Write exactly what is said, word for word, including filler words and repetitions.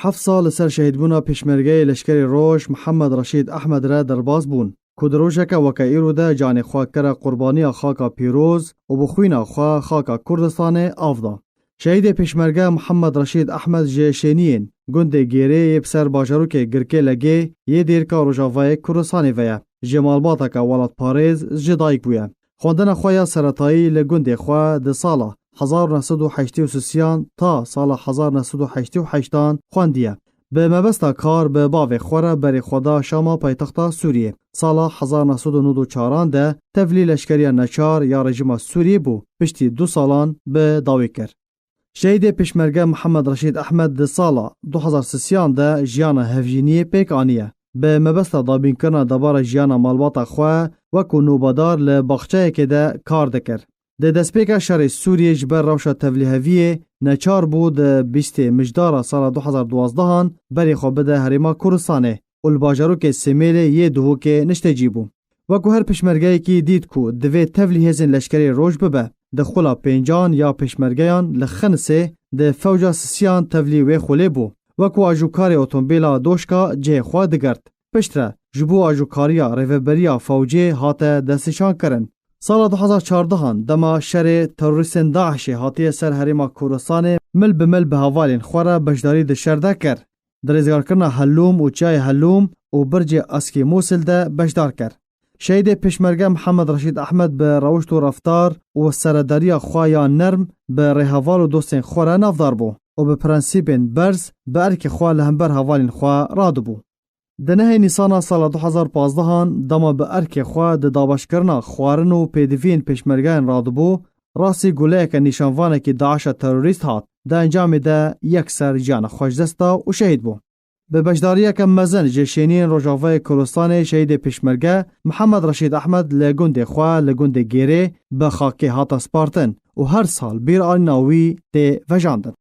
Heft sal li ser şehîdbûna pêşmergeyê leşkerê roj Mihemed Reşîd Ehmed re derbas bûn, ku di rojeke weke îro de canê xwe kire qurbaniya xaka pîroz û bi xwîna xwe xaka Kurdistanê av da. Şehîdê pêşmerge Mihemed Reşîd Ehmed ji Şêniyên gundê Gêrê yê bi ser bajarokê Girkê Legê yê dêrka rojavayê Kurdistanê ve ye. Ji malbateke welatparêz ji dayik bûye. Xwendina xwe ya seretayî li gundê xwe di sala hezar û neh sed û heştê û sisiyan ta sala hezar û neh sed û heştê û heştan xwendiye. Bi mebesta kar bi bavê xwe re berê xwe da Şama paytexta Sûriyê. Sala hezar û neh sed û nod û çaran de tevlî leşkeriya neçar ya rejîma Sûriyê bû, piştî du salan bi dawî kir. Şehîdê pêşmerge Mihemed Reşîd Ehmed di sala du hezar sisiyan de jiyana hevjîniyê pêk aniye. Bi mebesta dabînkirina debara jiyana malbata xwe, wekû nobedar li baxçeyekê de kar dikir. Di destpêka şerê Sûriyê ji ber rewşa tevlîheviyê neçar bû di bîstê Mijdara sala du hezar duwazdehan berê xwe bide Herêma Kurdistanê û li bajarokê Semêlê yê Duhokê niştecî bû. Wekû her pêşmergeyekî dît ku divê tevlî hêzên leşkerê roj bibe, di xula pêncan ya pêşmergeyan li Xinisê di fewca sisiyan tevlî wê xulê bû. Wekû ajûkarê otomobîla doşka cihê xwe digirt. Piştre ji bo ajûkariya rêveberiya fewcê hate destnîşankirin. Sala du hezar çardehan dema şerê terorîstên DAIŞê hatiye ser Herêma Kurdistanê, mil bi mil bi hevalên xwe re beşdarî di şer de kir. Di rêzgarkirina Helûm û Çiyayê Helûm û Bircê Eskê Mûsil de beşdar kir. Şehîdê pêşmerge Mihemed Reşîd Ehmed bi rewişt û reftar û seredariya xwe ya nerm bi rêheval û dostên xwe re navdar bû û bi prensîbên berz bi erkê xwe li hember hevalên xwe radibû. Di nehê Nîsana sala du hezar pazdehan dema bi erkê xwe di dabeşkirina xwarin û pêdiviyên pêşmergeyan radibû, rastî guleyeke nîşanvanekî DAIŞa terorîst hat. Di encamê de yekser jiyana xwe ji dest da û şehîd bû. Bi beşdariyeke mezin ji şêniyên Rojavayê Kurdistanê şehîdê pêşmerge Mihemed Reşîd Ehmed li gundê xwe li gundê Gêrê bi xakê hate spartin û her sal bîranîna wî tê vejandin.